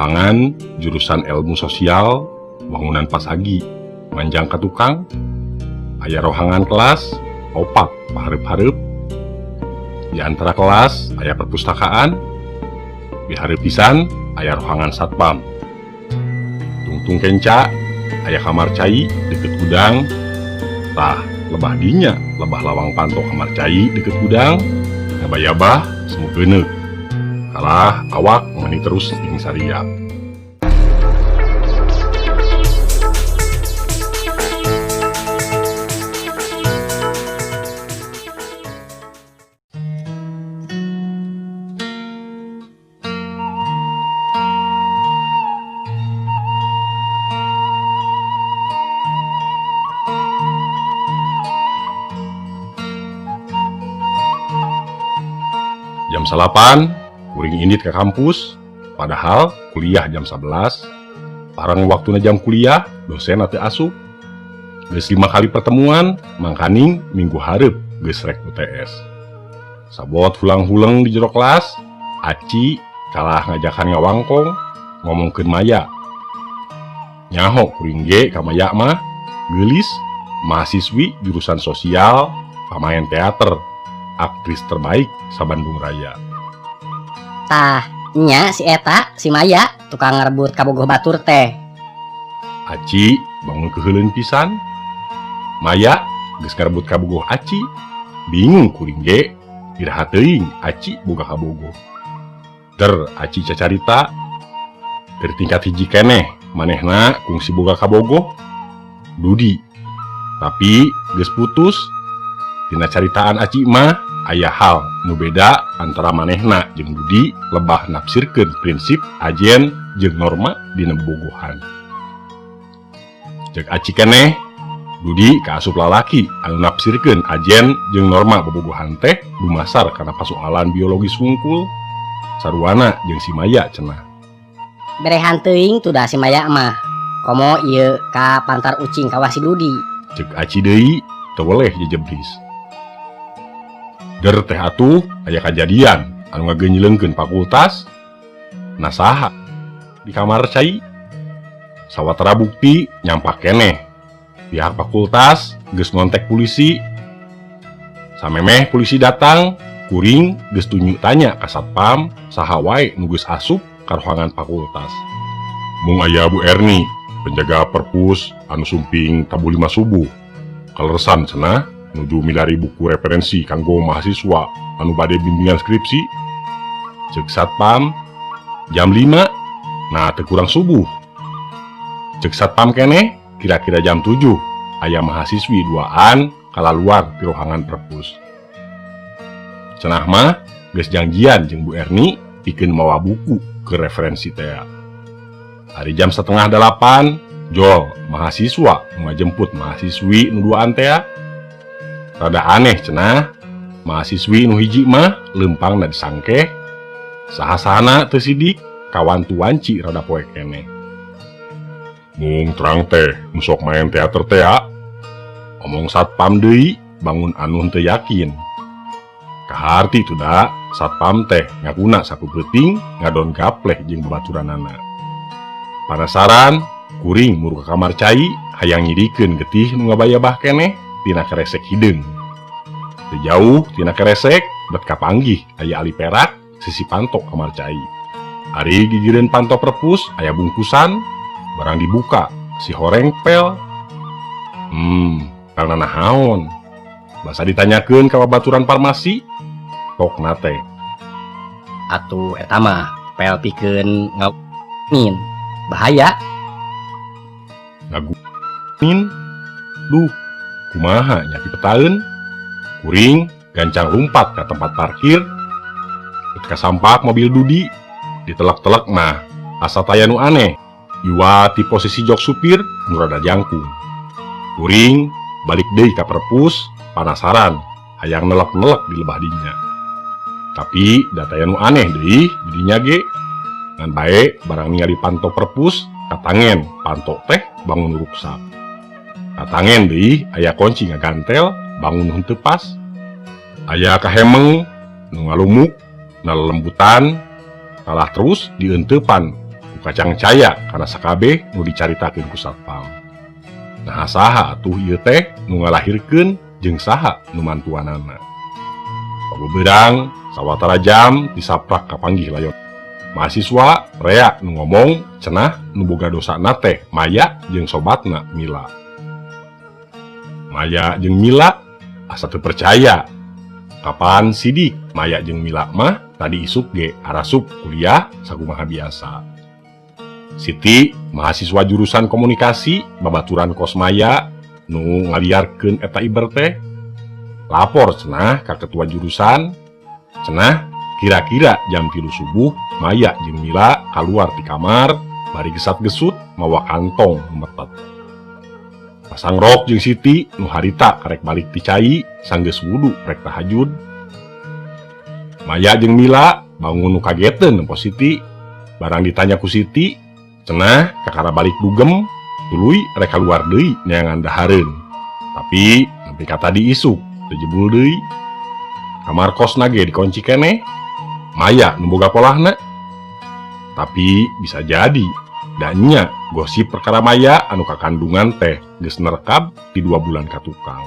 Rohangan jurusan ilmu sosial wangunan pasagi manjang ka tukang aya rohangan kelas opat pahareup-hareup di antara kelas aya perpustakaan di hareup pisan aya rohangan satpam tungtung kenca aya kamar cai deket gudang tah lebah dinya lebah lawang panto kamar cai deket gudang ngabayabah semu geuneuk kalah awak mani terus ting saria. Jam 9 kuring indit ke kampus padahal kuliah jam 11 parang waktuna jam kuliah dosen teu asup geus 5 kali pertemuan mangkaning minggu hareup geus rek UTS sabot hulang-huleng di jero kelas Aci kalah ngajakan ngawangkong ngomongkeun Maya nyaho kuring ge ka Maya mah geulis mahasiswi jurusan sosial pamain teater aktris terbaik sa Bandung Raya. Tah, nya si eta, si Maya, tukang ngarebut kabogoh batur teh. Aci bangun keheuleun pisan. Maya geus ngarebut kabogoh Aci. Bingung kuring ge, iraha teuing Aci boga kabogoh. Der Aci cacarita dari tingkat hiji keneh manehna kungsi boga kabogoh Dudi. Tapi geus putus. Tina caritaan Aci mah aya hal nu beda antara manehna jeung Dudi lebah nafsirkeun prinsip ajen jeung norma dina bobogohan. Cek Aci keneh Dudi kaasup lalaki anu nafsirkeun ajen jeung norma bobogohan teh dumasar kana pasoalan biologis wungkul saruana jeung si Maya cenah. Berehan teuing tuh da si Maya mah. Komo ieu ka pantar ucing kawah si Dudi. Cek Aci deui teu weleh jejebris. Der teh atuh aya kajadian anu ngageunjleungkeun fakultas nasaha di kamar cai sawatara bukti nyampak keneh pihak fakultas geus ngontek polisi samemeh polisi datang kuring geus tunjuk tanya ka satpam saha wae nu geus asup ka ruangan fakultas mung aya Bu Erni penjaga perpus anu sumping tabuh 5 subuh kaleresan cenah nuju milari buku referensi kanggo mahasiswa anu bade bimbingan skripsi cek satpam jam 5 nah teu kurang subuh cek satpam keneh kira-kira jam 7 aya mahasiswi duaan kalaluar ti ruangan perpus cenah mah geus janjian jeung Bu Erni pikeun mawa buku ke referensi tea hari jam 7:30 jol mahasiswa nu ngajemput mahasiswi nu duaan tea rada aneh cenah mahasiswi nu hiji mah leumpangna disangkeh saha-sahana teu sidik kawantu wanci rada poek keneh mung terang teh nu sok main teater tea omong satpam deui bangun anu henteu yakin kaharti tu da satpam teh ngakuna saku peuting ngadon gapleh jeung babaturanana panasaran kuring muru ka kamar cai hayang nyidikeun getih nu ngabayabah keneh tina keresek hideung teu jauh tina keresek bet kapanggih aya ali perak sisi pantok kamar cai ari gigireun panto perpus aya bungkusan barang dibuka si horeng pel karena nahaon basa ditanyakeun ka babaturan farmasi tokna teh atuh eta mah pel pikeun ngawin bahaya ngagumin duh kumaha nya pipetaeun kuring gancang lumpat ka tempat parkir ketika sampak mobil Dudi ditelak-telak mah asa taya nu aneh iwa ti posisi jok supir nu rada jangkung kuring balik deui ka perpus panasaran hayang nelek-nelek di lebah dinya tapi da taya nu aneh deui di dinya ge ngan bae barang ningali panto perpus katangen panto teh bangun ruksak katangen deui aya kunci ngagantel bangun henteu pas aya kahemeng nu ngalumuk na lelembutan kalah terus dienteupan ku kacangcaya kana sakabeh nu dicaritakeun ku satpam. Nah, saha atuh ieu teh nu ngalahirkeun jeung saha nu mantuanana? Pabeberang sawatara jam disaprak kapanggih layon. Mahasiswa rea nu ngomong cenah nu boga dosana teh Maya jeung sobatna Mila. Maya jeung Mila asa teu percaya. Kapan sidik Maya jeung Mila mah tadi isuk ge arasup kuliah sakumaha biasa. Siti, mahasiswa jurusan komunikasi, babaturan kos Maya nu ngaliarkeun eta iber teh, lapor cenah ka ketua jurusan. Cenah kira-kira jam 3 subuh Maya jeung Mila keluar di kamar bari gesat-gesut mawa kantong metet. Pasang rok jeung Siti nu harita karek balik ti cai sanggeus wudu rek tahajud. Maya jeung Mila bangun nu kageteun nempo Siti. Barang ditanya ku Siti, cenah kakara balik dugem, tuluy rek kaluar deui neangan dahareun. Tapi nepi ka tadi isuk teu jebul deui. Kamar kosna ge dikunci keneh. Maya nu boga polahna. Tapi bisa jadi da nya gosip perkara Maya anu kakandungan teh geus nerekab di 2 bulan ka tukang.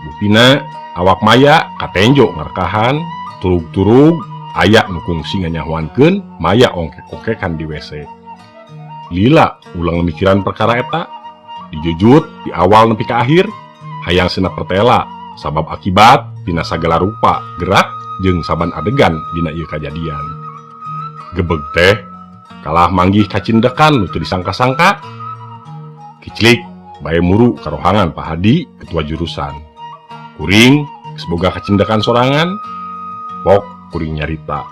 Buktina awak Maya katenjo ngarekahan, turug-turug aya nu kungsi nganyahoankeun Maya ongkek-ongkekan di WC. Lila ulang mikiran perkara eta, dijujut di awal nepi ka akhir, hayang sina pertela sabab akibat tina sagala rupa gerak jeung saban adegan dina ieu kajadian. Gebeg teh kalah manggih kacindekan nu teu disangka-sangka. Kiclik bae muru ka rohangan Pak Hadi, ketua jurusan. Kuring geus boga kacindekan sorangan. Pok kuring nyarita.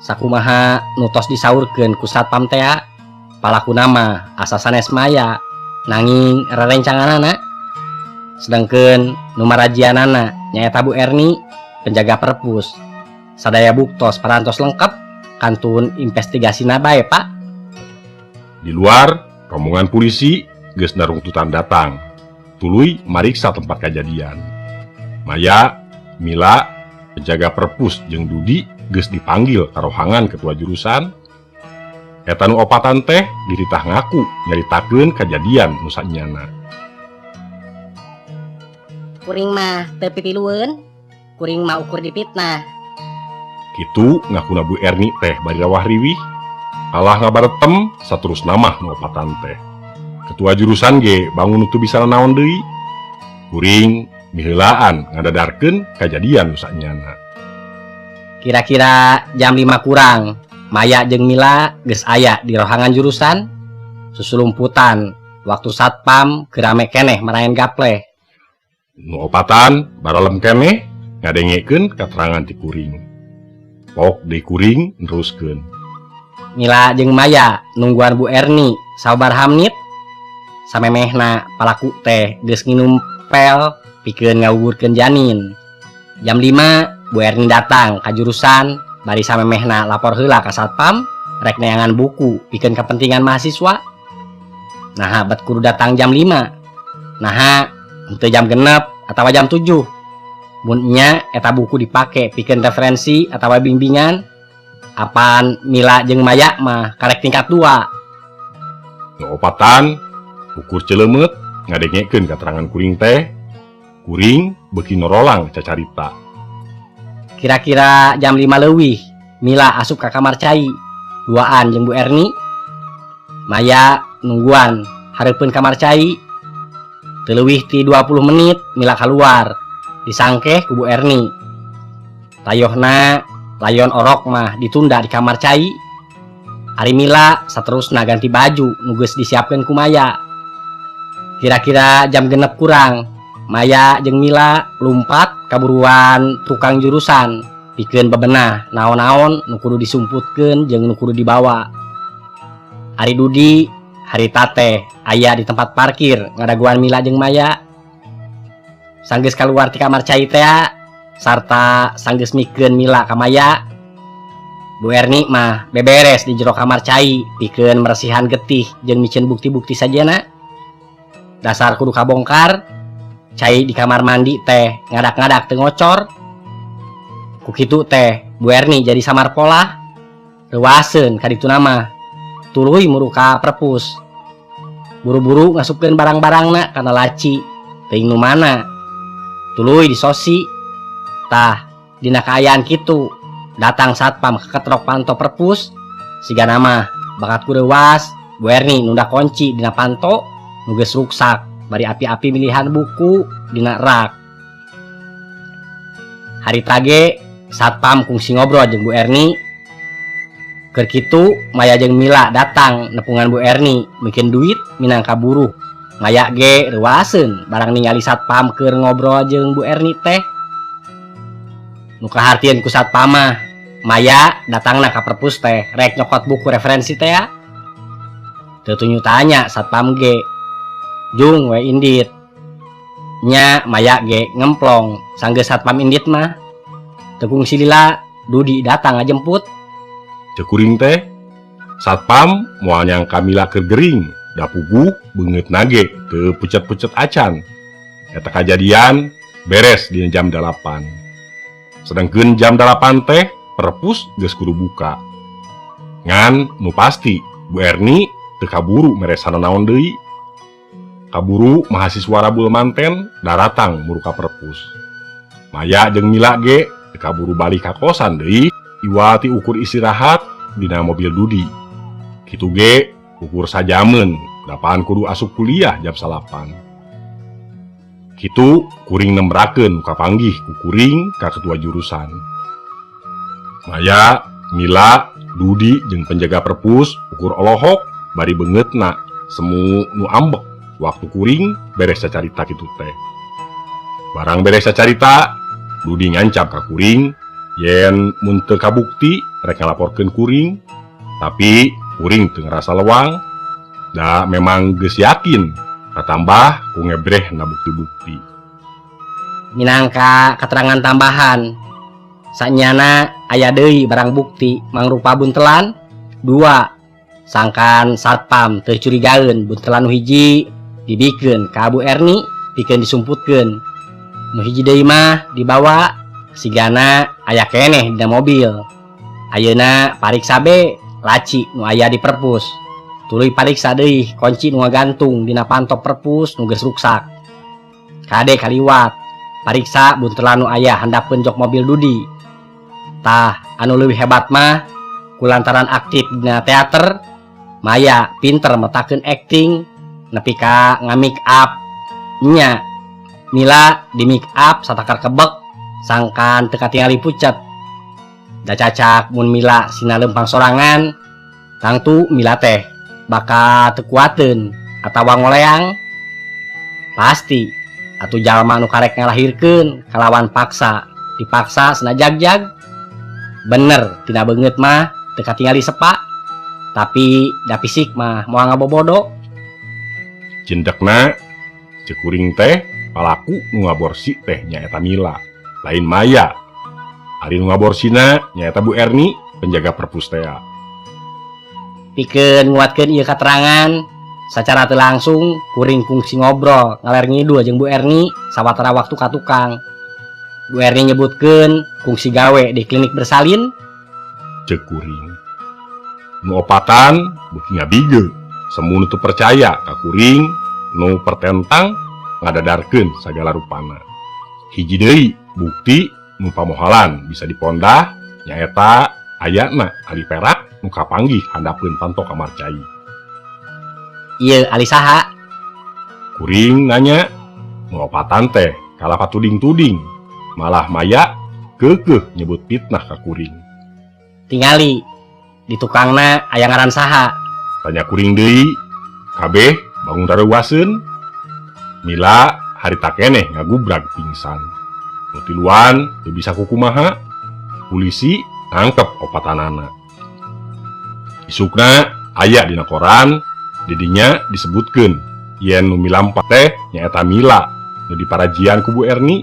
Sakumaha nu tos disaurkeun ku satpam tea, palakuna mah asa sanes Maya, nanging rerencanganana. Sedangkeun nu marajianana nyaeta Bu Erni, penjaga perpus. Sadaya buktos parantos lengkap, kantun investigasina bae, Pak. Di luar, rombongan polisi geus narungtutan datang. Tuluy mariksa tempat kejadian. Maya, Mila, penjaga perpus jeung Dudi geus dipanggil ka rohangan ketua jurusan. Eta nu opatan teh dititah ngaku nyaritakeun kejadian nu sanyana. Kuring mah teu pipilueun, kuring mah ukur dipitnah. Kitu ngakuna Bu Erni teh bari rawah riwih. Kalah ngabaretem saterusna mah nu opatan teh. Ketua jurusan ge bangun teu bisa naon deui. Kuring miheulaan ngadadarkeun kajadian nu sanyana. Kira-kira jam 5 kurang, Maya jeung Mila geus aya di rohangan jurusan. Susulumputan waktu satpam keur rame keneh maraen gapleh. Nu opatan baralem keneh ngadengekeun katerangan ti kuring. Pok deui kuring neruskeun. Mila jeung Maya nungguan Bu Erni sabaraha menit. Samemehna palaku teh geus nginum pel pikeun ngagugurkeun janin. Jam 5 Bu Erni datang ka jurusan bari samemehna lapor heula ka satpam rek neangan buku pikeun kepentingan mahasiswa. Nah, bet kudu datang jam 5? Nah, henteu jam 6 atau jam 7? Mun nya eta buku dipake pikeun referensi atau bimbingan, apan Mila jeung Maya mah karek tingkat 2. Nu opatan ukur celemet ngadengekeun katerangan kuring teh. Kuring beuki norolang cacarita. Kira-kira jam 5 leuwih Mila asup ka kamar cai duaan jeung Bu Erni. Maya nungguan hareupeun kamar cai. Teu leuwih ti 20 menit Mila keluar disangkeh ku Bu Erni. Tayohna layon orok mah ditunda di kamar cai. Ari Mila saterusna ganti baju nu geus disiapkeun ku Maya. Kira-kira jam 6 kurang Maya jeung Mila lumpat kaburuan tukang jurusan pikeun bebenah naon-naon nu kudu disumputkeun jeung nu kudu dibawa. Ari Dudi harita teh aya di tempat parkir ngadaguan Mila jeung Maya. Sanggeus kaluar ti kamar cai tea sarta sanggeus mikeun Mila ka Maya, Bu Erni mah beberes di jero kamar cai pikeun meresihan getih jeung miceun bukti-bukti sajena. Dasar kudu kabongkar, cai di kamar mandi teh ngadak-ngadak teu ngocor. Ku kitu teh Bu Erni jadi samar polah. Reuaseun ka dituna mah. Tuluy muru ka perpus. Buru-buru ngasupkeun barang-barangna kana laci, teuing nu mana. Tuluy disosi. Tah, dina kaayaan kitu, datang satpam keketrok panto perpus, sigana mah bakat kureuwas, Bu Erni nunda kunci dina panto nu geus ruksak bari api-api milihan buku dina rak. Harita ge satpam kungsi ngobrol jeung Bu Erni. Keur kitu Maya jeung Mila datang nepungan Bu Erni mikeun duit minangka buruh. Maya ge reuaseun barang ningali satpam keur ngobrol jeung Bu Erni teh. Nu kahartieun ku satpam mah Maya datangna ka perpus teh rek nyokot buku referensi teh ya. Teu tunyu tanya satpam ge. Jung we indit. Nya Maya ge ngemplong sanggeus satpam indit mah. Teu kungsi lila Dudi datang ngajemput. Cek kuring teh satpam moal nyangka Mila keur gering da puguh beungeutna ge teu pucet-pucet acan. Eta kajadian beres dina jam 8. Sedangkeun jam 8 teh perpus geus kudu buka. Ngan nu pasti Bu Erni teu kaburu meresan naon deui. Kaburu mahasiswa rabul manten daratang muru ka perpus. Maya jeung Mila ge teu kaburu balik ka kosan deui iwal ti ukur istirahat dina mobil Dudi. Kitu ge ukur sajameun dapan kudu asup kuliah jam 9. Kitu kuring nembrakeun kapanggih ku kuring ka ketua jurusan. Maya, Mila, Dudi jeung penjaga perpus ukur olohok bari beungeutna semu nu ambek waktu kuring beres carita kitu teh. Barang beres carita, Dudi ngancam ka kuring yen mun teu kabukti rek ngalaporkeun kuring, tapi kuring teu ngerasa lewang da memang geus yakin katambah ku ngebrehna bukti-bukti. Minangka keterangan tambahan, sanyana aya deui barang bukti mangrupa buntelan dua sangkan satpam teu curigaeun. Buntelan nu hiji dibikeun ka Bu Erni pikeun disumputkeun, nu hiji deui mah dibawa sigana aya keneh dina mobil. Ayeuna pariksa be laci nu aya di perpus, tuluy pariksa deui kunci nu ngagantung dina panto perpus nu geus ruksak. Kade kaliwat pariksa buntelan nu aya handapeun jok mobil Dudi. Tah, anu leuwih hebat mah kulantaran aktif dina teater, Maya pinter metakeun acting nepi ka nga-make up. Nya Mila di make up satakar kebek sangkan teu katingali pucet. Da cacak mun Mila sina leumpang sorangan, tangtu Mila teh bakal teu kuateun atawa ngoleang. Pasti atuh jalma nu karek ngalahirkeun kalawan paksa dipaksa sena jagjag. Bener tina beungeut mah teu katingali sepa, tapi da fisik mah moal ngabobodo. Cindekna cek kuring teh palaku nu ngaborsi teh nyaeta Mila, lain Maya. Ari nu ngaborsina nyaeta Bu Erni, penjaga perpus tea. Pikeun nguatkeun ieu katerangan sacara teu langsung kuring kungsi ngobrol ngaler ngidul jeung Bu Erni sawatara waktu ka tukang. Bu Erni nyebutkeun kungsi gawe di klinik bersalin. Cek kuring nu opatan beuki ngabige semu nu teu percaya ka kuring nu pertentang ngadadarkeun sagala rupana. Hiji deui bukti nu pamohalan bisa dipondah nyaeta ayana ali perak nu kapanggih handapeun panto kamar cai. Ieu ali saha? Kuring nanya. Nu opatan teh kalah patuding-tuding, malah Maya keukeuh nyebut fitnah ka kuring. Tingali di tukangna aya ngaran saha? Tanya kuring deui. Kabeh bangun rareuwaseun. Mila harita keneh ngagubrag pingsan. Nu tiluan teu bisa kukumaha, polisi nangkep opatanana. Isukna aya dina koran. Didinya disebutkeun yen nu milampat teh nyaeta Mila nu diparajian ku Bu Erni.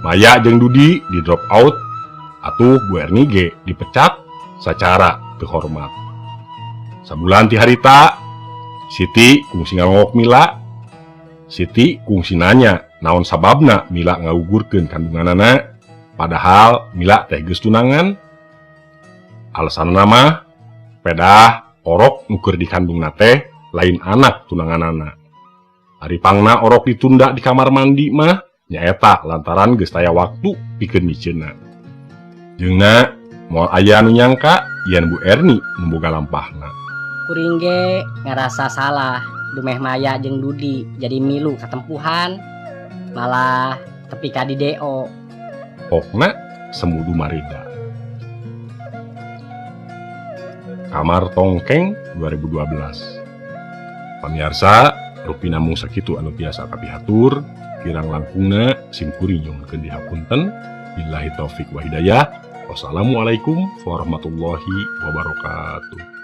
Maya jeung Dudi di drop out atuh Bu Erni ge dipecat secara terhormat. Sabulan ti harita, Siti kungsi ngalongok Mila. Siti kungsi nanya naon sababna Mila ngagugurkeun kandunganana padahal Mila teh geus tunangan. Alasanna mah pedah Orok nu keur dikandungna teh lain anak tunanganana. Ari pangna orok ditunda di kamar mandi mah nyaeta lantaran geus taya waktu pikeun miceunna. Jeung moal aya anu nyangka yen Bu Erni nu boga lampahna. Kuring ge ngerasa salah dumeh Maya jeung Dudi jadi milu katempuhan, malah tepi ka di DO. Pokna semudu mareda. Kamar Tongkeng 2012. Pamiarsa, rupina mung sakitu anu tiasa kapihatur, kirang langkungna simkuring nyuhunkeun dihapunten. Billahi taufik wa hidayah. Wassalamualaikum warahmatullahi wabarakatuh.